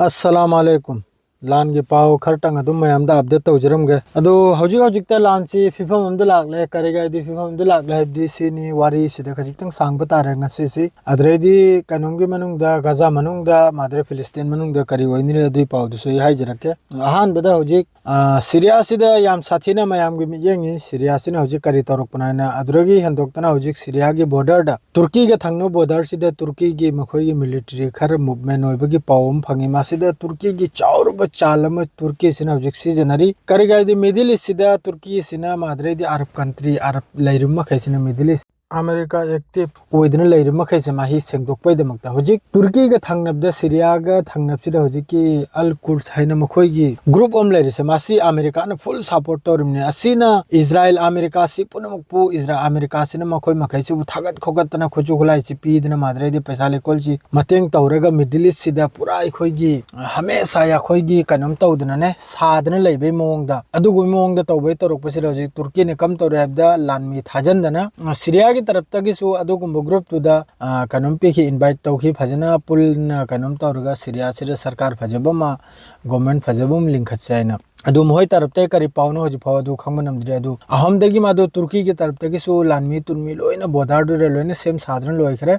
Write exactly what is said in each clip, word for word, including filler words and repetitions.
ꯑꯁꯂꯥꯝ ꯑꯂꯩꯀꯨꯝ꯫ ꯂꯥꯟꯒꯤ ꯄꯥꯎ ꯈꯔꯇꯪ ꯑꯗꯨꯝ ꯃꯌꯥꯝꯗ ꯑꯞꯗꯦꯠ ꯇꯧꯖꯔꯝꯒꯦ꯫ ꯑꯗꯣ ꯍꯧꯖꯤꯛ ꯍꯧꯖꯤꯛꯇ ꯂꯥꯟꯁꯤ ꯐꯤꯕꯝ ꯑꯃꯗ ꯂꯥꯛꯂꯦ꯫ ꯀꯔꯤ ꯀꯥꯏꯗꯤ ꯐꯤꯕꯝ ꯑꯃꯗ ꯂꯥꯛꯂꯦ ꯍꯥꯏꯕꯗꯤ ꯁꯤꯅꯤ, ꯋꯥꯔꯤꯁꯤꯗ ꯈꯖꯤꯛꯇꯪ ꯁꯥꯡꯕ ꯇꯥꯔꯦ ꯉꯁꯤꯁꯤ꯫ ꯑꯗꯨꯗꯩꯗꯤ ꯀꯩꯅꯣꯝꯒꯤ ꯃꯅꯨꯡꯗ, ꯒꯥꯖꯥ ꯃꯅꯨꯡꯗ, ꯃꯥꯗ꯭ꯔꯦ ꯐꯤꯂꯤꯁꯇꯤꯟ ꯃꯅꯨꯡꯗ ꯀꯔꯤ ꯑꯣꯏꯅꯤ ꯑꯗꯨꯒꯤ ꯄꯥꯎꯗꯨꯁꯨ ꯑꯩ ꯍꯥꯏꯖꯔꯛꯀꯦ꯫ ꯑꯍꯥꯟꯕꯗ ꯍꯧꯖꯤꯛ, ꯑ, ꯁꯤꯔꯤꯌꯥꯁꯤꯗ ꯌꯥꯝ ꯁꯥꯊꯤꯅ ꯃꯌꯥꯝꯒꯤ ꯃꯤꯠꯌꯦꯡꯅꯤ꯫ ꯁꯤꯔꯤꯌꯥꯁꯤꯅ ꯍꯧꯖꯤꯛ ꯀꯔꯤ ꯇꯧꯔꯛꯄꯅꯣ ꯍꯥꯏꯅ꯫ ꯑꯗꯨꯗꯒꯤ ꯍꯦꯟꯗꯣꯛꯇꯅ ꯍꯧꯖꯤꯛ ꯁꯤꯔꯤꯌꯥꯒꯤ ꯕꯣꯔꯗꯔꯗ, ꯇꯨꯔꯀꯤꯒ ꯊꯪꯅꯕ ꯕꯣꯔꯗꯔꯁꯤꯗ ꯇꯨꯔꯀꯤꯒꯤ ꯃꯈꯣꯏꯒꯤ ꯃꯤꯂꯤꯇꯔꯤ ꯈꯔ ꯃꯨꯚꯃꯦꯟ ꯑꯣꯏꯕꯒꯤ ꯄꯥꯎ ꯑꯃ ꯐꯪꯉꯤ꯫ ꯃꯁꯤꯗ ꯇꯨꯔꯀꯤꯒꯤ ꯆꯥꯎꯔꯕ ꯆꯥꯜ ꯑꯃ ꯇꯨꯔꯀꯤꯁꯤꯅ ꯍꯧꯖꯤꯛ ꯁꯤꯖꯤꯟꯅꯔꯤ꯫ ꯀꯔꯤꯒꯤ ꯍꯥꯏꯗꯤ ꯃꯤꯗꯜ ꯏꯁꯁꯤꯗ ꯇꯨꯔꯀꯤꯁꯤꯅ, ꯃꯥꯗ꯭ꯔꯩꯗꯤ ꯑꯔꯕ ꯀꯟꯇ꯭ꯔꯤ, ꯑꯔꯕ ꯂꯩꯔꯤꯕ ꯃꯈꯩꯁꯤꯅ ꯃꯤꯗꯜ ꯏꯁ, ꯑꯃꯦꯔꯤꯀꯥ ꯑꯦꯛꯇꯤꯚ ꯑꯣꯏꯗꯨꯅ ꯂꯩꯔꯤꯕ ꯃꯈꯩꯁꯦ ꯃꯥꯍꯤ ꯁꯦꯡꯗꯣꯛꯄꯩꯗꯃꯛꯇ ꯍꯧꯖꯤꯛ ꯇꯨꯔꯀꯤꯒ ꯊꯪꯅꯕꯗ, ꯁꯤꯔꯤꯌꯥꯒ ꯊꯪꯅꯕꯁꯤꯗ ꯍꯧꯖꯤꯛꯀꯤ ꯑꯜ ꯀꯨꯔꯁ ꯍꯥꯏꯅ ꯃꯈꯣꯏꯒꯤ ꯒ꯭ꯔꯨꯞ ꯑꯃ ꯂꯩꯔꯤꯁꯦ, ꯃꯁꯤ ꯑꯃꯦꯔꯤꯀꯥꯅ ꯐꯨꯜ ꯁꯄꯣꯔꯠ ꯇꯧꯔꯤꯕꯅꯤ꯫ ꯑꯁꯤꯅ ꯏꯖꯔꯥꯏꯜ ꯑꯃꯦꯔꯤꯀꯥꯁꯤ ꯄꯨꯝꯅꯃꯛꯄꯨ, ꯏꯖꯔꯥꯏꯜ ꯑꯃꯦꯔꯤꯀꯥꯁꯤꯅ ꯃꯈꯣꯏ ꯃꯈꯩꯁꯤꯕꯨ ꯊꯥꯒꯠ ꯈꯣꯒꯠꯇꯅ, ꯈꯨꯠꯁꯨ ꯈꯨꯠꯂꯥꯏꯁꯤ ꯄꯤꯗꯅ, ꯃꯥꯗ꯭ꯔꯩꯗꯤ ꯄꯩꯁꯥ ꯂꯩꯀꯣꯜꯁꯤ ꯃꯇꯦꯡ ꯇꯧꯔꯒ ꯃꯤꯗꯜ ꯏꯁꯁꯤꯗ ꯄꯨꯔꯥ ꯑꯩꯈꯣꯏꯒꯤ ꯍꯃꯦꯁꯥ ꯑꯩꯈꯣꯏꯒꯤ ꯀꯩꯅꯣꯝ ꯇꯧꯗꯅꯅꯦ, ꯁꯥꯗꯅ ꯂꯩꯕꯩ ꯃꯑꯣꯡꯗ, ꯑꯗꯨꯒꯨꯝꯕꯩ ꯃꯑꯣꯡꯗ ꯇꯧꯕꯩ ꯇꯧꯔꯛꯄꯁꯤꯗ ꯍꯧꯖꯤꯛ ꯇꯨꯔꯀꯤꯅ ꯀꯝ ꯇꯧꯔꯦ ꯍꯥꯏꯕꯗ ꯂꯥꯟꯃꯤ ꯊꯥꯖꯟꯗꯅ, ꯑ, ꯁꯤꯔꯤꯌꯥꯒꯤ ꯇꯔꯞꯇꯒꯤꯁꯨ ꯑꯗꯨꯒꯨꯝꯕ ꯒ꯭ꯔꯨꯞꯇꯨꯗ, ꯑ, ꯀꯩꯅꯣꯝ ꯄꯤꯈꯤ, ꯏꯟꯚꯥꯏꯠ ꯇꯧꯈꯤ, ꯐꯖꯅ ꯄꯨꯜꯅ ꯀꯩꯅꯣꯝ ꯇꯧꯔꯒ ꯁꯤꯔꯤꯌꯥꯁꯤꯗ ꯁꯔꯀꯥꯔ ꯐꯖꯕ ꯑꯃ, ꯒꯣꯔꯃꯦꯟ ꯐꯖꯕ ꯑꯃ ꯂꯤꯡꯈꯠꯁꯦ ꯍꯥꯏꯅ꯫ ꯑꯗꯨ ꯃꯈꯣꯏ ꯇꯔꯞꯇꯒꯤ ꯀꯔꯤ ꯄꯥꯎꯅꯣ ꯍꯧꯖꯤꯛꯐꯥꯎ ꯑꯗꯨ ꯈꯪꯕ ꯉꯝꯗ꯭ꯔꯤ꯫ ꯑꯗꯨ ꯑꯍꯣꯝꯗꯒꯤ ꯃꯥꯗꯨ ꯇꯨꯔꯀꯤꯒꯤ ꯇꯔꯞꯇꯒꯤꯁꯨ ꯂꯥꯟꯃꯤ ꯇꯨꯟꯃꯤ ꯂꯣꯏꯅ ꯕꯣꯔꯗꯔꯗꯨꯗ ꯂꯣꯏꯅ ꯁꯦꯝ ꯁꯥꯗꯨꯅ ꯂꯣꯏꯈ꯭ꯔꯦ꯫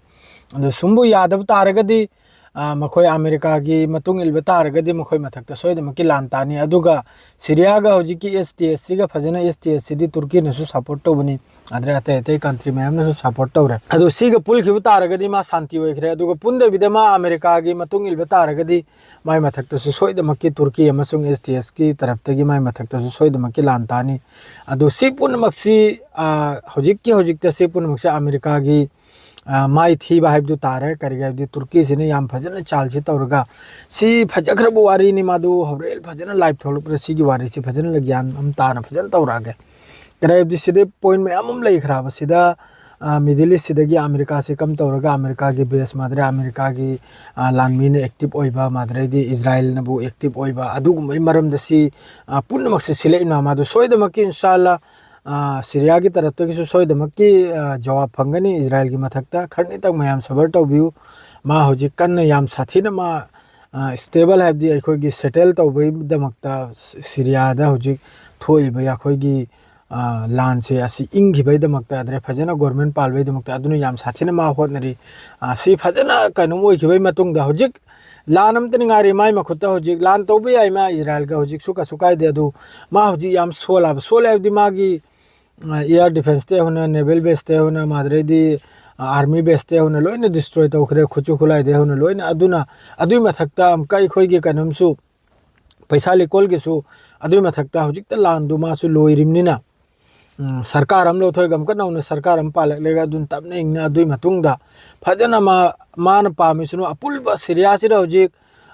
ꯑꯗꯨ ꯁꯨꯝꯕꯨ ꯌꯥꯗꯕ ꯇꯥꯔꯒꯗꯤ, ꯑ, ꯃꯈꯣꯏ ꯑꯃꯦꯔꯤꯀꯥꯒꯤ ꯃꯇꯨꯡ ꯏꯟꯕ ꯇꯥꯔꯒꯗꯤ ꯃꯈꯣꯏ ꯃꯊꯛꯇ ꯁꯣꯏꯗꯅꯃꯛꯀꯤ ꯂꯥꯟ ꯇꯥꯅꯤ꯫ ꯑꯗꯨꯒ ꯁꯤꯔꯤꯌꯥꯒ ꯍꯧꯖꯤꯛꯀꯤ ꯑꯦꯁ ꯇꯤ ꯑꯦꯁ ꯁꯤꯒ ꯐꯖꯅ, ꯑꯦꯁ ꯇꯤ ꯑꯦꯁ ꯁꯤꯗꯤ ꯇꯨꯔꯀꯤꯅꯁꯨ ꯁꯄꯣꯔꯠ ꯇꯧꯕꯅꯤ, ꯑꯗꯩ ꯑꯇꯩ ꯑꯇꯩ ꯀꯟꯇ꯭ꯔꯤ ꯃꯌꯥꯝꯅꯁꯨ ꯁꯄꯣꯔꯠ ꯇꯧꯔꯦ꯫ ꯑꯗꯣ ꯁꯤꯒ ꯄꯨꯜꯈꯤꯕ ꯇꯥꯔꯒꯗꯤ ꯃꯥ ꯁꯥꯟꯇꯤ ꯑꯣꯏꯈ꯭ꯔꯦ꯫ ꯑꯗꯨꯒ ꯄꯨꯟꯗꯕꯤꯗ ꯃꯥ ꯑꯃꯦꯔꯤꯀꯥꯒꯤ ꯃꯇꯨꯡ ꯏꯟꯕ ꯇꯥꯔꯒꯗꯤ ꯃꯥꯏ ꯃꯊꯛꯇꯁꯨ ꯁꯣꯏꯗꯅꯃꯛꯀꯤ ꯇꯨꯔꯀꯤ ꯑꯃꯁꯨꯡ ꯑꯦꯁ ꯇꯤ ꯑꯦꯁꯀꯤ ꯇꯔꯞꯇꯒꯤ ꯃꯥꯏ ꯃꯊꯛꯇꯁꯨ ꯁꯣꯏꯗꯅꯃꯛꯀꯤ ꯂꯥꯟ ꯇꯥꯅꯤ꯫ ꯑꯗꯣ ꯁꯤ ꯄꯨꯝꯅꯃꯛꯁꯤ, ꯑ, ꯍꯧꯖꯤꯛꯀꯤ ꯍꯧꯖꯤꯛꯇ ꯁꯤ ꯄꯨꯝꯅꯃꯛꯁꯦ ꯑꯃꯦꯔꯤꯀꯥꯒꯤ ꯑ, ꯃꯥꯏ ꯊꯤꯕ ꯍꯥꯏꯕꯗꯨ ꯇꯥꯔꯦ꯫ ꯀꯔꯤꯒꯤ ꯍꯥꯏꯕꯗꯤ ꯇꯨꯔꯀꯤꯁꯤꯅ ꯌꯥꯝ ꯐꯖꯅ ꯆꯥꯜꯁꯤ ꯇꯧꯔꯒ, ꯁꯤ ꯐꯖꯈ꯭ꯔꯕ ꯋꯥꯔꯤꯅꯤ, ꯃꯥꯗꯨ ꯍꯣꯔꯦꯟ ꯐꯖꯅ ꯂꯥꯏꯚ ꯊꯣꯛꯂꯛꯄꯗ ꯁꯤꯒꯤ ꯋꯥꯔꯤꯁꯤ ꯐꯖꯅ ꯒ꯭ꯌꯥꯟ ꯑꯃ ꯇꯥꯅ ꯐꯖꯅ ꯇꯧꯔꯛꯑꯒꯦ꯫ ꯀꯔꯤ ꯍꯥꯏꯕꯗꯤ ꯁꯤꯗ ꯄꯣꯏꯟ ꯃꯌꯥꯝ ꯑꯃ ꯂꯩꯈ꯭ꯔꯕ ꯁꯤꯗ, ꯑ, ꯃꯤꯗꯜ ꯏꯁꯁꯤꯗꯒꯤ ꯑꯃꯦꯔꯤꯀꯥꯁꯤ ꯀꯝ ꯇꯧꯔꯒ ꯑꯃꯦꯔꯤꯀꯥꯒꯤ ꯕꯦꯁ ꯃꯥꯗ꯭ꯔꯦ, ꯑꯃꯦꯔꯤꯀꯥꯒꯤ, ꯑ, ꯂꯥꯟꯃꯤꯅ ꯑꯦꯛꯇꯤꯚ ꯑꯣꯏꯕ, ꯃꯥꯗ꯭ꯔꯦꯗꯤ ꯏꯖꯔꯥꯏꯜꯅꯕꯨ ꯑꯦꯛꯇꯤꯚ ꯑꯣꯏꯕ, ꯑꯗꯨꯒꯨꯝꯕꯒꯤ ꯃꯔꯝꯗ ꯁꯤ, ꯑ, ꯄꯨꯝꯅꯃꯛꯁꯦ ꯁꯤꯜꯂꯛꯏꯅ ꯃꯥꯗꯨ ꯁꯣꯏꯗꯃꯛꯀꯤ ꯏꯟꯁꯥꯜꯂꯥ, ꯑ, ꯁꯤꯔꯤꯌꯥꯒꯤ ꯇꯔꯞꯇꯒꯤꯁꯨ ꯁꯣꯏꯗꯃꯛꯀꯤ, ꯑ, ꯖꯋꯥꯕ ꯐꯪꯒꯅꯤ ꯏꯖꯔꯥꯏꯜꯒꯤ ꯃꯊꯛꯇ꯫ ꯈꯔꯅꯤꯇꯪ ꯃꯌꯥꯝ ꯁꯕꯔ ꯇꯧꯕꯤꯌꯨ꯫ ꯃꯥ ꯍꯧꯖꯤꯛ ꯀꯟꯅ ꯌꯥꯝ ꯁꯥꯊꯤꯅ ꯃꯥ, ꯁ꯭ꯇꯦꯕꯜ ꯍꯥꯏꯕꯗꯤ ꯑꯩꯈꯣꯏꯒꯤ ꯁꯦꯇꯜ ꯇꯧꯕꯒꯤꯗꯃꯛꯇ ꯁꯤꯔꯤꯌꯥꯗ ꯍꯧꯖꯤꯛ ꯊꯣꯛꯏꯕ ꯑꯩꯈꯣꯏꯒꯤ ꯂꯥꯟꯁꯦ ꯑꯁꯤ ꯏꯪꯈꯤꯕꯒꯤꯗꯃꯛꯇ, ꯑꯗꯨꯗꯩ ꯐꯖꯅ ꯒꯣꯔꯃꯦꯟ ꯄꯥꯜꯕꯒꯤꯗꯃꯛꯇ ꯑꯗꯨꯅ ꯌꯥꯝ ꯁꯥꯊꯤꯅ ꯃꯥ ꯍꯣꯠꯅꯔꯤ꯫ ꯁꯤ ꯐꯖꯅ ꯀꯩꯅꯣꯝ ꯑꯣꯏꯈꯤꯕꯒꯤ ꯃꯇꯨꯡꯗ ꯍꯧꯖꯤꯛ ꯂꯥꯟ ꯑꯝꯇꯅꯤ ꯉꯥꯏꯔꯤ ꯃꯥꯏ ꯃꯈꯨꯠꯇ꯫ ꯍꯧꯖꯤꯛ ꯂꯥꯟ ꯇꯧꯕ ꯌꯥꯏ ꯃꯥ ꯏꯖꯔꯥꯏꯜꯒ, ꯍꯧꯖꯤꯛꯁꯨ ꯀꯩꯁꯨ ꯀꯥꯏꯗꯦ꯫ ꯑꯗꯨ ꯃꯥ ꯍꯧꯖꯤꯛ ꯌꯥꯝ ꯁꯣꯜꯂꯕ, ꯁꯣꯜꯂꯦ ꯍꯥꯏꯕꯗꯤ ꯃꯥꯒꯤ ꯏꯌꯥꯔ ꯗꯤꯐꯦꯟꯁꯇꯩ ꯍꯧꯅ, ꯅꯦꯚꯦꯜ ꯕꯦꯁꯇꯩ ꯍꯧꯅ, ꯃꯥꯗ꯭ꯔꯩꯗꯤ ꯑꯥꯔꯃꯤ ꯕꯦꯁꯇꯩ ꯍꯧꯅ ꯂꯣꯏꯅ ꯗꯤꯁꯇ꯭ꯔꯣꯏ ꯇꯧꯈ꯭ꯔꯦ, ꯈꯨꯠꯁꯨ ꯈꯨꯠꯂꯥꯏꯗꯩ ꯍꯧꯅ ꯂꯣꯏꯅ꯫ ꯑꯗꯨꯅ ꯑꯗꯨꯏ ꯃꯊꯛꯇ ꯑꯃꯨꯛꯀ ꯑꯩꯈꯣꯏꯒꯤ ꯀꯩꯅꯣꯝꯁꯨ, ꯄꯩꯁꯥ ꯂꯤꯀꯣꯜꯒꯤꯁꯨ ꯑꯗꯨꯏ ꯃꯊꯛꯇ ꯍꯧꯖꯤꯛꯇ ꯂꯥꯟꯗꯨ ꯃꯥꯁꯨ ꯂꯣꯏꯔꯤꯕꯅꯤꯅ, ꯎꯝ, ꯁꯔꯀꯥꯔ ꯑꯃ ꯂꯧꯊꯣꯛꯑꯒ ꯑꯃꯨꯛꯀ ꯅꯧꯅ ꯁꯔꯀꯥꯔ ꯑꯃ ꯄꯥꯜꯂꯛꯂꯒ ꯑꯗꯨꯅ ꯇꯞꯅ ꯏꯪꯅ ꯑꯗꯨꯒꯤ ꯃꯇꯨꯡꯗ ꯐꯖꯅ ꯃꯥ, ꯃꯥꯅ ꯄꯥꯝꯃꯤꯁꯤꯅ ꯑꯄꯨꯜꯕ ꯁꯤꯔꯤꯌꯥꯁꯤꯗ ꯍꯧꯖꯤꯛ,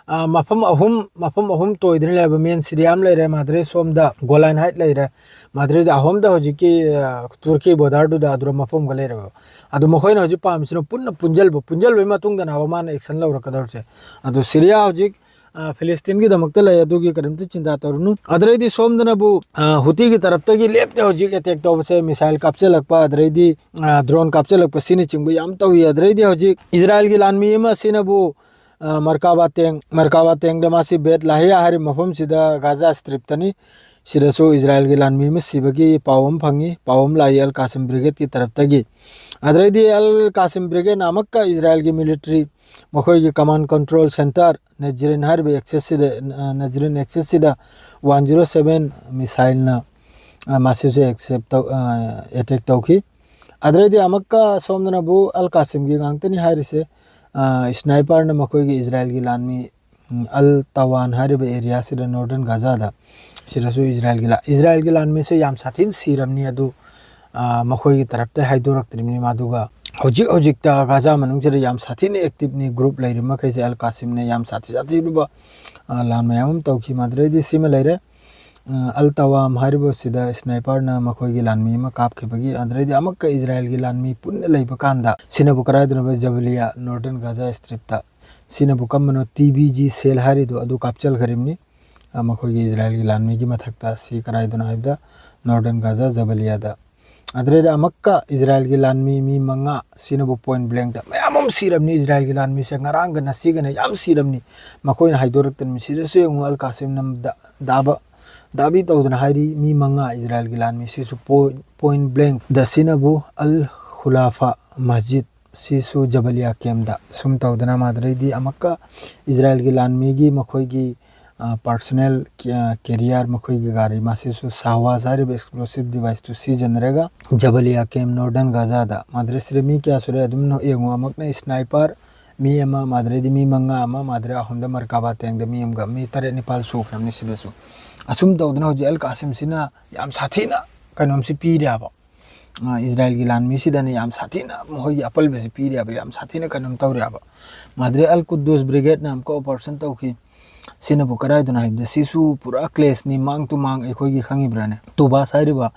ꯑ, ꯃꯐꯝ ꯑꯍꯨꯝ, ꯃꯐꯝ ꯑꯍꯨꯝ ꯇꯣꯏꯗꯅ ꯂꯩꯕ ꯃꯦꯟ ꯁꯤꯔꯤꯌꯥ ꯑꯃ ꯂꯩꯔꯦ, ꯃꯥꯗ꯭ꯔꯦ ꯁꯣꯝꯗ ꯒꯣꯂꯥꯟ ꯍꯥꯏꯠ ꯂꯩꯔꯦ, ꯃꯥꯗ꯭ꯔꯦꯗ ꯑꯍꯨꯝꯗ ꯍꯧꯖꯤꯛꯀꯤ, ꯑ, ꯇꯨꯔꯀꯤ ꯕꯣꯔꯗꯔꯗꯨꯗ ꯑꯗꯨꯗ ꯃꯐꯝ ꯑꯃꯒ ꯂꯩꯔꯦꯕ꯫ ꯑꯗꯨ ꯃꯈꯣꯏꯅ ꯍꯧꯖꯤꯛ ꯄꯥꯝꯃꯤꯁꯤꯅ ꯄꯨꯟꯅ ꯄꯨꯟꯁꯤꯜꯕ, ꯄꯨꯟꯁꯤꯜꯕꯒꯤ ꯃꯇꯨꯡꯗꯅꯦꯕ ꯃꯥꯅ ꯑꯦꯛꯁꯟ ꯂꯧꯔꯛꯀꯗꯧꯔꯤꯁꯦ꯫ ꯑꯗꯨ ꯁꯤꯔꯤꯌꯥ ꯍꯧꯖꯤꯛ, ꯑ, ꯐꯤꯂꯤꯁꯇꯤꯟꯒꯤꯗꯃꯛꯇ ꯂꯩ, ꯑꯗꯨꯒꯤ ꯀꯔꯤꯝꯇ ꯆꯤꯟꯇꯥ ꯇꯧꯔꯨꯅꯨ꯫ ꯑꯗꯨꯗꯩꯗꯤ ꯁꯣꯝꯗꯅꯕꯨ, ꯑ, ꯍꯨꯇꯤꯒꯤ ꯇꯔꯞꯇꯒꯤ ꯂꯦꯞꯇꯦ ꯍꯧꯖꯤꯛ ꯑꯦꯇꯦꯛ ꯇꯧꯕꯁꯦ, ꯃꯤꯁꯥꯏꯜ ꯀꯥꯞꯆꯜꯂꯛꯄ, ꯑꯗꯨꯗꯩꯗꯤ, ꯑ, ꯗ꯭ꯔꯣꯟ ꯀꯥꯞꯆꯜꯂꯛꯄ ꯁꯤꯅꯆꯤꯡꯕ ꯌꯥꯝ ꯇꯧꯏ꯫ ꯑꯗꯨꯗꯩꯗꯤ ꯍꯧꯖꯤꯛ ꯏꯖꯔꯥꯏꯜꯒꯤ ꯂꯥꯟꯃꯤ ꯑꯃ ꯁꯤꯅꯕꯨ, ꯑ, ꯃꯔꯀꯥꯕꯥ ꯇꯦꯡ, ꯃꯔꯀꯥꯕꯥ ꯇꯦꯡꯗ ꯃꯥꯁꯤ ꯕꯦꯠ ꯂꯥꯍꯤꯌꯥ ꯍꯥꯏꯔꯤꯕ ꯃꯐꯝꯁꯤꯗ ꯒꯥꯖꯥ ꯁ꯭ꯇ꯭ꯔꯤꯞꯇꯅꯤ꯫ ꯁꯤꯗꯁꯨ ꯏꯖꯔꯥꯏꯜꯒꯤ ꯂꯥꯟꯃꯤ ꯑꯃ ꯁꯤꯕꯒꯤ ꯄꯥꯎ ꯑꯃ ꯐꯪꯉꯤ, ꯄꯥꯎ ꯑꯃ ꯂꯥꯛꯏ ꯑꯜ ꯀꯥꯁꯤꯝ ꯕ꯭ꯔꯤꯒꯦꯗꯀꯤ ꯇꯔꯞꯇꯒꯤ꯫ ꯑꯗꯨꯗꯩꯗꯤ ꯑꯜ ꯀꯥꯁꯤꯝ ꯕ꯭ꯔꯤꯒꯦꯗꯅ ꯑꯃꯨꯛꯀ ꯏꯖꯔꯥꯏꯜꯒꯤ ꯃꯤꯂꯤꯇꯔꯤ, ꯃꯈꯣꯏꯒꯤ ꯀꯃꯥꯟ ꯀꯟꯇ꯭ꯔꯣꯜ ꯁꯦꯟꯇꯔ ꯅꯖꯔꯤꯟ ꯍꯥꯏꯔꯤꯕ ꯑꯦꯛꯁꯦꯁꯁꯤꯗ, ꯑ, ꯅꯖꯔꯤꯟ ꯑꯦꯛꯁꯦꯁꯁꯤꯗ ꯋꯥꯟ ꯖꯤꯔꯣ ꯁꯕꯦꯟ ꯃꯤꯁꯥꯏꯜꯅ, ꯑ, ꯃꯁꯤꯁꯨ ꯑꯦꯛꯁꯦꯞ ꯇꯧ-, ꯑ, ꯑꯦꯇꯦꯛ ꯇꯧꯈꯤ꯫ ꯑꯗꯨꯗꯩꯗꯤ ꯑꯃꯨꯛꯀ ꯁꯣꯝꯗꯅꯕꯨ ꯑꯜ ꯀꯥꯁꯤꯝꯒꯤ ꯉꯥꯛꯇꯅꯤ ꯍꯥꯏꯔꯤꯁꯦ, ꯑ, ꯁ꯭ꯅꯥꯏꯄꯔꯅ ꯃꯈꯣꯏꯒꯤ ꯏꯖꯔꯥꯏꯜꯒꯤ ꯂꯥꯟꯃꯤ, ꯎꯝ, ꯑꯜ ꯇꯋꯥꯟ ꯍꯥꯏꯔꯤꯕ ꯑꯦꯔꯤꯌꯥꯁꯤꯗ, ꯅꯣꯔꯗꯔꯟ ꯒꯥꯖꯥꯗ, ꯁꯤꯗꯁꯨ ꯏꯖꯔꯥꯏꯜꯒꯤ ꯂꯥ-, ꯏꯖꯔꯥꯏꯜꯒꯤ ꯂꯥꯟꯃꯤꯁꯦ ꯌꯥꯝ ꯁꯥꯊꯤꯅ ꯁꯤꯔꯕꯅꯤ꯫ ꯑꯗꯨ, ꯑ, ꯃꯈꯣꯏꯒꯤ ꯇꯔꯞꯇ ꯍꯥꯏꯗꯣꯔꯛꯇ꯭ꯔꯤꯕꯅꯤ꯫ ꯃꯗꯨꯒ ꯍꯧꯖꯤꯛ ꯍꯧꯖꯤꯛꯇ ꯒꯥꯖꯥ ꯃꯅꯨꯡꯁꯤꯗ ꯌꯥꯝ ꯁꯥꯊꯤꯅ ꯑꯦꯛꯇꯤꯞꯅꯤ꯫ ꯒ꯭ꯔꯨꯞ ꯂꯩꯔꯤꯕ ꯃꯈꯩꯁꯦ ꯑꯜ ꯀꯥꯁꯤꯝꯅ ꯌꯥꯝ ꯁꯥꯊꯤ ꯁꯥꯊꯤꯔꯕ, ꯑ, ꯂꯥꯟ ꯃꯌꯥꯝ ꯑꯃ ꯇꯧꯈꯤ꯫ ꯃꯗꯨꯗꯩꯗꯤ ꯁꯤꯃ ꯂꯩꯔꯦ꯫ ꯑ, ꯑꯜ ꯇꯋꯥꯝ ꯍꯥꯏꯔꯤꯕꯁꯤꯗ ꯁ꯭ꯅꯥꯏꯄꯔꯅ ꯃꯈꯣꯏꯒꯤ ꯂꯥꯟꯃꯤ ꯑꯃ ꯀꯥꯞꯈꯤꯕꯒꯤ, ꯑꯗꯨꯗꯩꯗꯤ ꯑꯃꯨꯛꯀ ꯏꯖꯔꯥꯏꯜꯒꯤ ꯂꯥꯟꯃꯤ ꯄꯨꯟꯅ ꯂꯩꯕ ꯀꯥꯟꯗ, ꯁꯤꯅꯕꯨ ꯀꯗꯥꯏꯗꯅꯣꯕ? ꯖꯕꯂꯤꯌꯥ, northern Gaza strip. ꯁꯤꯅꯕꯨ ꯀꯝꯕꯅꯣ? T B G ꯁꯦꯜ ꯍꯥꯏꯔꯤꯗꯣ ꯑꯗꯨ ꯀꯥꯞꯆꯜꯈ꯭ꯔꯤꯕꯅꯤ꯫ ꯑ, ꯃꯈꯣꯏꯒꯤ ꯏꯖꯔꯥꯏꯜꯒꯤ ꯂꯥꯟꯃꯤꯒꯤ ꯃꯊꯛꯇ꯫ ꯁꯤ ꯀꯗꯥꯏꯗꯅꯣ ꯍꯥꯏꯕꯗ, ꯅꯣꯔꯗꯔꯟ ꯒꯥꯖꯥ ꯖꯕꯂꯤꯌꯥꯗ꯫ ꯑꯗꯨꯗꯩꯗ ꯑꯃꯨꯛꯀ ꯏꯖꯔꯥꯏꯜꯒꯤ ꯂꯥꯟꯃꯤ ꯃꯤ ꯃꯉꯥ, ꯁꯤꯅꯕꯨ ꯄꯣꯏꯟ ꯕ꯭ꯂꯦꯡꯗ ꯃꯌꯥꯝ ꯌꯥꯝ ꯁꯤꯔꯕꯅꯤ ꯏꯖꯔꯥꯏꯜꯒꯤ ꯂꯥꯟꯃꯤꯁꯦ, ꯉꯔꯥꯡꯒ ꯉꯁꯤꯒꯅ ꯌꯥꯝ ꯁꯤꯔꯕꯅꯤ, ꯃꯈꯣꯏꯅ ꯍꯥꯏꯗꯣꯔꯛꯇꯅ꯫ ꯁꯤꯗꯁꯨ ꯌꯦꯡꯉꯨ, ꯑꯜ ꯀꯥꯁꯤꯝꯅ ꯗ-, ꯗꯥꯕ, ꯗꯥꯕꯤ ꯇꯧꯗꯅ ꯍꯥꯏꯔꯤ, ꯃꯤ ꯃꯉꯥ ꯏꯖꯔꯥꯏꯜꯒꯤ ꯂꯥꯟꯃꯤ ꯁꯤꯁꯨ ꯄꯣꯏꯟ ꯕ꯭ꯂꯦꯡꯗ ꯁꯤꯅꯕꯨ ꯑꯜ ꯈꯨꯂꯥꯐꯥ ꯃꯁꯖꯤꯗ ꯁꯤꯁꯨ ꯖꯕꯂꯤꯌꯥ ꯀꯦꯝꯗ ꯁꯨꯝ ꯇꯧꯗꯅ꯫ ꯃꯥꯗ꯭ꯔꯩꯗꯤ ꯑꯃꯨꯛꯀ ꯏꯖꯔꯥꯏꯜꯒꯤ ꯂꯥꯟꯃꯤꯒꯤ ꯃꯈꯣꯏꯒꯤ ꯄꯥꯔꯁꯣꯅꯦꯜ ꯀꯦꯔꯤꯌꯔ, ꯃꯈꯣꯏꯒꯤ ꯒꯥꯔꯤ ꯃꯁꯤꯁꯨ ꯁꯥꯍꯋꯥꯖ ꯍꯥꯏꯔꯤꯕ ꯑꯦꯛꯁꯄ꯭ꯂꯣꯁꯤꯞ ꯗꯤꯚꯥꯏꯁꯇꯨ ꯁꯤꯖꯤꯟꯅꯔꯒ ꯖꯕꯂꯤꯌꯥ ꯀꯦꯝ, ꯅꯣꯔꯗꯔꯟ ꯒꯥꯖꯥꯗ꯫ ꯃꯥꯗ꯭ꯔꯦ ꯁꯤꯗ ꯃꯤ ꯀꯌꯥ ꯁꯨꯔꯦ ꯑꯗꯨꯝ ꯌꯦꯡꯉꯨ꯫ ꯑꯃꯨꯛꯅ ꯁ꯭ꯅꯥꯏꯄꯔ ꯃꯤ ꯑꯃ, ꯃꯥꯗ꯭ꯔꯦꯗꯤ ꯃꯤ ꯃꯉꯥ ꯑꯃ, ꯃꯥꯗ꯭ꯔꯦ ꯑꯍꯨꯝꯗ ꯃꯔꯀꯥꯕꯥ ꯇꯦꯡꯗ ꯃꯤ ꯑꯃꯒ, ꯃꯤ ꯇꯔꯦꯠ ꯅꯤꯄꯥꯜ ꯁꯨꯈ꯭ꯔꯕꯅꯤ ꯁꯤꯗꯁꯨ꯫ ꯑꯁꯨꯝ ꯇꯧꯗꯅ ꯍꯧꯖꯤꯛ ꯑꯜ ꯀꯥꯁꯤꯝꯁꯤꯅ ꯌꯥꯝ ꯁꯥꯊꯤꯅ ꯀꯩꯅꯣꯝꯁꯤ ꯄꯤꯔꯦꯕ꯫ ꯏꯖꯔꯥꯏꯜꯒꯤ ꯂꯥꯟꯃꯤꯁꯤꯗꯅ ꯌꯥꯝ ꯁꯥꯊꯤꯅ ꯃꯈꯣꯏꯒꯤ ꯑꯄꯜꯕꯁꯤ ꯄꯤꯔꯦꯕ, ꯌꯥꯝ ꯁꯥꯊꯤꯅ ꯀꯩꯅꯣꯝ ꯇꯧꯔꯦꯕ꯫ ꯃꯥꯗ꯭ꯔꯦ ꯑꯜ ꯀꯨꯗꯨꯁ ꯕ꯭ꯔꯤꯒꯦꯗꯅ ꯑꯃꯨꯛꯀ ꯑꯣꯄꯔꯦꯁꯟ ꯇꯧꯈꯤ꯫ ꯁꯤꯅꯕꯨ ꯀꯗꯥꯏꯗꯅꯣ ꯍꯥꯏꯕꯗ ꯁꯤꯁꯨ ꯄꯨꯔꯥ ꯀ꯭ꯂꯦꯁꯅꯤ, ꯃꯥꯡ ꯇꯨ ꯃꯥꯡ, ꯑꯩꯈꯣꯏꯒꯤ ꯈꯪꯉꯤꯕ꯭ꯔꯥꯅꯦ? ꯇꯨꯕꯥꯁ ꯍꯥꯏꯔꯤꯕ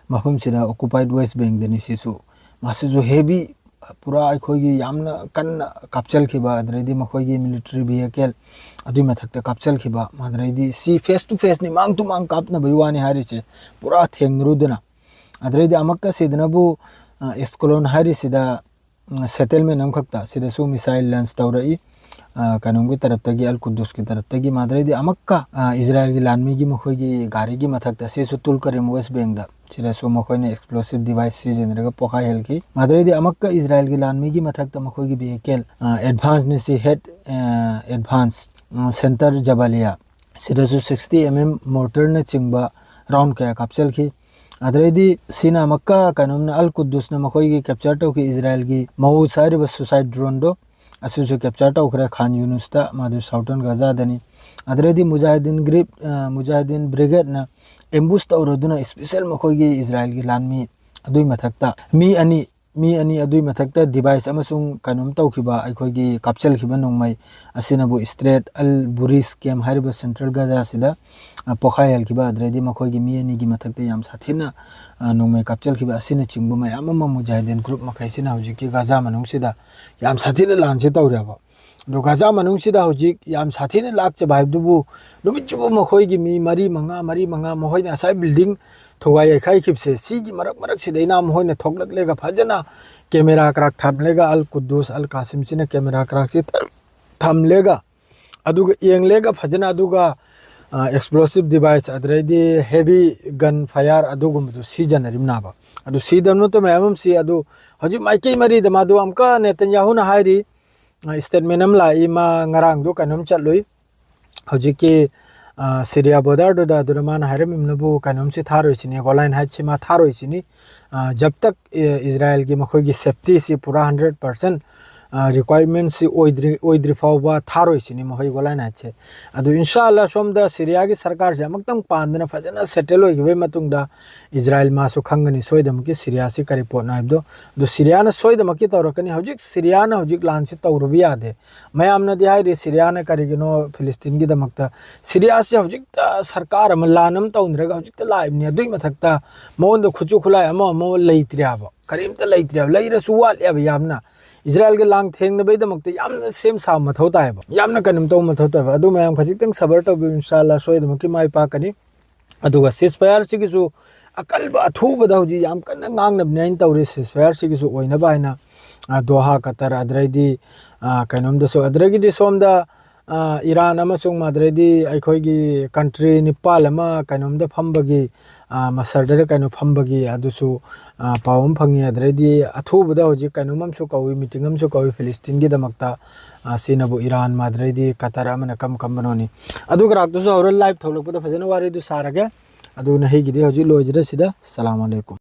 ꯃꯐꯝꯁꯤꯗ, ꯑꯣꯀꯨꯄꯥꯏꯠ ꯋꯦꯁ ꯕꯦꯡꯗꯅꯤ ꯁꯤꯁꯨ꯫ ꯃꯁꯤꯁꯨ ꯍꯦꯚꯤ, ꯄꯨꯔꯥ ꯑꯩꯈꯣꯏꯒꯤ ꯌꯥꯝꯅ ꯀꯟꯅ ꯀꯥꯞꯆꯜꯈꯤꯕ, ꯑꯗꯨꯗꯩꯗꯤ ꯃꯈꯣꯏꯒꯤ ꯃꯤꯂꯤꯇꯔꯤ ꯚꯤꯍꯤꯀꯜ ꯑꯗꯨꯒꯤ ꯃꯊꯛꯇ ꯀꯥꯞꯆꯜꯈꯤꯕ꯫ ꯑꯗꯨꯗꯩꯗꯤ ꯁꯤ ꯐꯦꯁ ꯇꯨ ꯐꯦꯁꯅꯤ, ꯃꯥꯡ ꯇꯨ ꯃꯥꯡ ꯀꯥꯞꯅꯕꯒꯤ ꯋꯥꯅꯤ ꯍꯥꯏꯔꯤꯁꯦ, ꯄꯨꯔꯥ ꯊꯦꯡꯅꯔꯨꯗꯅ꯫ ꯑꯗꯨꯗꯩꯗꯤ ꯑꯃꯨꯛꯀ ꯁꯤꯗꯅꯕꯨ ꯑꯦꯁꯀꯣꯂꯣꯟ ꯍꯥꯏꯔꯤꯁꯤꯗ ꯁꯦꯇꯜꯃꯦꯟ ꯑꯃꯈꯛꯇ ꯁꯤꯗꯁꯨ ꯃꯤꯁꯥꯏꯜ ꯂꯟꯁ ꯇꯧꯔꯛꯏ, ꯀꯩꯅꯣꯝꯒꯤ ꯇꯔꯞꯇꯒꯤ, ꯑꯜ ꯀꯨꯗꯨꯁꯀꯤ ꯇꯔꯞꯇꯒꯤ꯫ ꯃꯥꯗ꯭ꯔꯩꯗꯤ ꯑꯃꯨꯛꯀ ꯏꯖꯔꯥꯏꯜꯒꯤ ꯂꯥꯟꯃꯤꯒꯤ ꯃꯈꯣꯏꯒꯤ ꯒꯥꯔꯤꯒꯤ ꯃꯊꯛꯇ, ꯁꯤꯁꯨ ꯇꯨꯜ ꯀꯔꯤꯝ ꯋꯦꯁ ꯕꯦꯡꯗ, ꯁꯤꯗꯁꯨ ꯃꯈꯣꯏꯅ ꯑꯦꯛꯁꯄ꯭ꯂꯣꯁꯤꯞ ꯗꯤꯚꯥꯏꯁ ꯁꯤꯖꯤꯟꯅꯔꯒ ꯄꯣꯈꯥꯏꯍꯜꯈꯤ꯫ ꯃꯥꯗ꯭ꯔꯩꯗꯤ ꯑꯃꯨꯛꯀ ꯏꯖꯔꯥꯏꯜꯒꯤ ꯂꯥꯟꯃꯤꯒꯤ ꯃꯊꯛꯇ ꯃꯈꯣꯏꯒꯤ ꯚꯤꯍꯤꯀꯦꯜ ꯑꯦꯗꯚꯥꯟꯁꯅꯤ ꯁꯤ, ꯍꯦꯠ ꯑꯦꯗꯚꯥꯟꯁ, ꯁꯦꯟꯇꯔ ꯖꯕꯥꯂꯤꯌꯥ, ꯁꯤꯗꯁꯨ ꯁꯤꯛꯁꯇꯤ ꯑꯦꯝ ꯑꯦꯝ ꯃꯣꯔꯇꯔꯅꯆꯤꯡꯕ ꯔꯥꯎꯟ ꯀꯌꯥ ꯀꯥꯞꯆꯜꯈꯤ꯫ ꯑꯗꯨꯗꯩꯗꯤ ꯁꯤꯅ ꯑꯃꯨꯛꯀ ꯀꯩꯅꯣꯝꯅ, ꯑꯜ ꯀꯨꯗꯨꯁꯅ ꯃꯈꯣꯏꯒꯤ ꯀꯦꯞꯆꯔ ꯇꯧꯈꯤ ꯏꯖꯔꯥꯏꯜꯒꯤ ꯃꯧꯁ ꯍꯥꯏꯔꯤꯕ ꯁꯨꯁꯥꯏꯠ ꯗ꯭ꯔꯣꯟꯗꯣ, ꯑꯁꯤꯁꯨ ꯀꯦꯞꯆꯔ ꯇꯧꯈ꯭ꯔꯦ ꯈꯥꯟ ꯌꯨꯅꯨꯁꯇ, ꯃꯥꯗꯨ ꯁꯥꯎꯊꯔꯟ ꯒꯥꯖꯥꯗꯅꯤ꯫ ꯑꯗꯨꯗꯩꯗꯤ ꯃꯨꯖꯥꯍꯤꯗꯤꯟ ꯒ꯭ꯔꯤꯞ, ꯃꯨꯖꯥꯍꯤꯗꯤꯟ ꯕ꯭ꯔꯤꯒꯦꯗꯅ ꯑꯦꯝꯕꯨꯁ ꯇꯧꯔꯗꯨꯅ ꯏꯁꯄꯤꯁꯦꯜ ꯃꯈꯣꯏꯒꯤ ꯏꯖꯔꯥꯏꯜꯒꯤ ꯂꯥꯟꯃꯤ ꯑꯗꯨꯒꯤ ꯃꯊꯛꯇ ꯃꯤ ꯑꯅꯤ, ꯃꯤ ꯑꯅꯤ ꯑꯗꯨꯒꯤ ꯃꯊꯛꯇ ꯗꯤꯚꯥꯏꯁ ꯑꯃꯁꯨꯡ ꯀꯩꯅꯣꯝ ꯇꯧꯈꯤꯕ, ꯑꯩꯈꯣꯏꯒꯤ ꯀꯥꯞꯆꯜꯈꯤꯕ ꯅꯣꯡꯃꯩ ꯑꯁꯤꯅꯕꯨ ꯏꯁꯇ꯭ꯔꯦꯠ ꯑꯜ ꯕꯨꯔꯤꯁ ꯀꯦꯝ ꯍꯥꯏꯔꯤꯕ ꯁꯦꯟꯇ꯭ꯔꯦꯜ ꯒꯥꯖꯥꯁꯤꯗ ꯄꯣꯈꯥꯏꯍꯜꯈꯤꯕ꯫ ꯑꯗꯨꯗꯩꯗꯤ ꯃꯈꯣꯏꯒꯤ ꯃꯤ ꯑꯅꯤꯒꯤ ꯃꯊꯛꯇ ꯌꯥꯝ ꯁꯥꯊꯤꯅ ꯅꯣꯡꯃꯩ ꯀꯥꯞꯆꯜꯈꯤꯕ ꯑꯁꯤꯅꯆꯤꯡꯕ ꯃꯌꯥꯝ ꯑꯃ ꯃꯨꯖꯥꯍꯤꯗꯤꯟ ꯒ꯭ꯔꯨꯞ ꯃꯈꯩꯁꯤꯅ ꯍꯧꯖꯤꯛꯀꯤ ꯒꯥꯖꯥ ꯃꯅꯨꯡꯁꯤꯗ ꯌꯥꯝ ꯁꯥꯊꯤꯅ ꯂꯥꯟꯁꯤ ꯇꯧꯔꯦꯕ꯫ ꯑꯗꯣ ꯒꯥꯖꯥ ꯃꯅꯨꯡꯁꯤꯗ ꯍꯧꯖꯤꯛ ꯌꯥꯝ ꯁꯥꯊꯤꯅ ꯂꯥꯛꯆꯕ ꯍꯥꯏꯕꯗꯨꯕꯨ, ꯅꯨꯃꯤꯠ ꯆꯨꯞꯄ ꯃꯈꯣꯏꯒꯤ ꯃꯤ ꯃꯔꯤ ꯃꯉꯥ, ꯃꯔꯤ ꯃꯉꯥ, ꯃꯈꯣꯏꯅ ꯉꯁꯥꯏ ꯕꯤꯜꯗꯤꯡ ꯊꯨꯒꯥꯏ ꯌꯩꯈꯥꯏꯈꯤꯕꯁꯦ, ꯁꯤꯒꯤ ꯃꯔꯛ ꯃꯔꯛꯁꯤꯗꯩꯅ ꯃꯈꯣꯏꯅ ꯊꯣꯛꯂꯛꯂꯒ ꯐꯖꯅ camera crack ꯊꯝꯂꯒ, ꯑꯜ ꯀꯨꯗꯨꯁ ꯑꯜ ꯀꯥꯁꯤꯝꯁꯤꯅ camera crackꯁꯤ ꯊꯝꯂꯒ, ꯑꯗꯨꯒ ꯌꯦꯡꯂꯒ ꯐꯖꯅ, ꯑꯗꯨꯒ explosive device ꯑꯗꯨꯗꯩꯗꯤ heavy gun fire ꯑꯗꯨꯒꯨꯝꯕꯗꯨ ꯁꯤꯖꯤꯟꯅꯔꯤꯕꯅꯦꯕ꯫ ꯑꯗꯨ ꯁꯤꯗꯕ ꯅꯠꯇꯕ ꯃꯌꯥꯝ ꯑꯃ ꯁꯤ꯫ ꯑꯗꯨ ꯍꯧꯖꯤꯛ ꯃꯥꯏꯀꯩ ꯃꯔꯤꯗ ꯃꯥꯗꯨ ꯑꯃꯨꯛꯀ ꯅꯦꯇꯟꯌꯥꯍꯨꯅ ꯍꯥꯏꯔꯤ, statement ꯑꯃ ꯂꯥꯛꯏ, ꯃꯥ ꯉꯔꯥꯡꯗꯣ ꯀꯩꯅꯣꯝ ꯆꯠꯂꯨꯏ ꯍꯧꯖꯤꯛꯀꯤ ꯁꯤꯔꯤꯌꯥ borderꯗꯨꯗ꯫ ꯑꯗꯨꯗ ꯃꯥꯅ ꯍꯥꯏꯔꯝꯃꯤꯕꯅꯕꯨ, ꯀꯩꯅꯣꯝꯁꯤ ꯊꯥꯔꯣꯏꯁꯤꯅꯤ, Golan Heightsꯁꯤ ꯃꯥ ꯊꯥꯔꯣꯏꯁꯤꯅꯤ꯫ ꯖꯕ ꯇꯛ ꯏꯖꯔꯥꯏꯜꯒꯤ ꯃꯈꯣꯏꯒꯤ safetyꯁꯤ ꯄꯨꯔꯥ hundred percent requirementꯁꯤ ꯑꯣꯏꯗ꯭ꯔꯤ ꯑꯣꯏꯗ꯭ꯔꯤ ꯐꯥꯎꯕ ꯊꯥꯔꯣꯏꯁꯤꯅꯤ ꯃꯈꯣꯏ Golan Heightsꯁꯦ꯫ ꯑꯗꯨ ꯏꯟꯁꯥ ꯑꯜꯂꯥ ꯁꯣꯝꯗ ꯁꯤꯔꯤꯌꯥꯒꯤ ꯁꯔꯀꯥꯔꯁꯦ ꯑꯃꯨꯛꯇꯪ ꯄꯥꯟꯗꯅ ꯐꯖꯅ settle ꯑꯣꯏꯈꯤꯕꯒꯤ ꯃꯇꯨꯡꯗ ꯏꯖꯔꯥꯏꯜ ꯃꯥꯁꯨ ꯈꯪꯒꯅꯤ ꯁꯣꯏꯗꯃꯛꯀꯤ ꯁꯤꯔꯤꯌꯥꯁꯤ ꯀꯔꯤ ꯄꯣꯠꯅꯣ ꯍꯥꯏꯕꯗꯣ꯫ ꯑꯗꯨ ꯁꯤꯔꯤꯌꯥꯅ ꯁꯣꯏꯗꯃꯛꯀꯤ ꯇꯧꯔꯛꯀꯅꯤ꯫ ꯍꯧꯖꯤꯛ ꯁꯤꯔꯤꯌꯥꯅ ꯍꯧꯖꯤꯛ ꯂꯥꯟꯁꯤ ꯇꯧꯔꯨꯕ ꯌꯥꯗꯦ꯫ ꯃꯌꯥꯝꯅꯗꯤ ꯍꯥꯏꯔꯤ ꯁꯤꯔꯤꯌꯥꯅ ꯀꯔꯤꯒꯤꯅꯣ ꯐꯤꯂꯤꯁꯇꯤꯟꯒꯤꯗꯃꯛꯇ꯫ ꯁꯤꯔꯤꯌꯥꯁꯤ ꯍꯧꯖꯤꯛꯇ ꯁꯔꯀꯥꯔ ꯑꯃ, ꯂꯥꯟ ꯑꯃ ꯇꯧꯅꯔꯒ ꯍꯧꯖꯤꯛꯇ ꯂꯥꯛꯏꯕꯅꯤ꯫ ꯑꯗꯨꯒꯤ ꯃꯊꯛꯇ ꯃꯉꯣꯟꯗ ꯈꯨꯠꯁꯨ ꯈꯨꯠꯂꯥꯏ ꯑꯃ ꯑꯃ ꯂꯩꯇ꯭ꯔꯦ ꯍꯥꯏꯕ, ꯀꯔꯤꯝꯇ ꯂꯩꯇ꯭ꯔꯦ ꯍꯥꯏꯕ, ꯂꯩꯔꯁꯨ ꯋꯥꯠꯂꯦ ꯍꯥꯏꯕ ꯌꯥꯝꯅ꯫ ꯏꯖꯔꯥꯏꯜꯒ ꯂꯥꯟ ꯊꯦꯡꯅꯕꯒꯤꯗꯃꯛꯇ ꯌꯥꯝꯅ ꯁꯦꯝ ꯁꯥꯕ ꯃꯊꯧ ꯇꯥꯏꯌꯦꯕ, ꯌꯥꯝꯅ ꯀꯩꯅꯣꯝ ꯇꯧꯕ ꯃꯊꯧ ꯇꯥꯏꯌꯦꯕ꯫ ꯑꯗꯨ ꯃꯌꯥꯝ ꯈꯖꯤꯛꯇꯪ ꯁꯕꯔ ꯇꯧꯕꯤꯌꯨ, ꯏꯟꯁꯥ ꯑꯜꯂꯥ ꯁꯣꯏꯗꯃꯛꯀꯤ ꯃꯥꯏ ꯄꯥꯛꯀꯅꯤ꯫ ꯑꯗꯨꯒ ceasefire ꯁꯤꯒꯤꯁꯨ ꯑꯀꯜꯕ ꯑꯊꯨꯕꯗ ꯍꯧꯖꯤꯛ ꯌꯥꯝ ꯀꯟꯅ ꯉꯥꯡꯅꯕꯅꯦ ꯑꯩꯅ ꯇꯧꯔꯤ ceasefire ꯁꯤꯒꯤꯁꯨ ꯑꯣꯏꯅꯕ ꯍꯥꯏꯅ꯫ ꯗꯣꯍꯥ, ꯀꯇꯔ, ꯑꯗꯨꯗꯩꯗꯤ ꯀꯩꯅꯣꯝꯗꯁꯨ, ꯑꯗꯨꯗꯒꯤꯗꯤ ꯁꯣꯝꯗ ꯏꯔꯥꯟ ꯑꯃꯁꯨꯡ ꯑꯗꯨꯗꯩꯗꯤ ꯑꯩꯈꯣꯏꯒꯤ country ꯅꯤꯄꯥꯜ ꯑꯃ ꯀꯩꯅꯣꯝꯗ ꯐꯝꯕꯒꯤ, ꯃꯁꯔꯗꯔ ꯀꯩꯅꯣ ꯐꯝꯕꯒꯤ ꯑꯗꯨꯁꯨ ꯄꯥꯎ ꯑꯃ ꯐꯪꯉꯤ꯫ ꯑꯗꯨꯗꯩꯗꯤ ꯑꯊꯨꯕꯗ ꯍꯧꯖꯤꯛ ꯀꯩꯅꯣꯝ ꯑꯃꯁꯨ ꯀꯧꯏ, meeting ꯑꯃꯁꯨ ꯀꯧꯏ ꯐꯤꯂꯤꯁꯇꯤꯟꯒꯤꯗꯃꯛꯇ꯫ ꯁꯤꯅꯕꯨ ꯏꯔꯥꯟ, ꯑꯗꯨꯗꯩꯗꯤ ꯀꯇꯔ ꯑꯃꯅ ꯀꯝ ꯀꯝꯕꯅꯣꯅꯤ꯫ ꯑꯗꯨ ꯈꯔꯥꯛꯇꯨꯁꯨ ꯍꯧꯔ live ꯊꯣꯛꯂꯛꯄꯗ ꯐꯖꯅ ꯋꯥꯔꯤꯗꯨ ꯁꯥꯔꯒꯦ꯫ ꯑꯗꯨꯅ ꯑꯩꯒꯤꯗꯤ ꯍꯧꯖꯤꯛ ꯂꯣꯏꯖꯔꯦ ꯁꯤꯗ꯫ ꯁꯂꯥꯝ ꯑꯂꯩꯀꯨꯝ꯫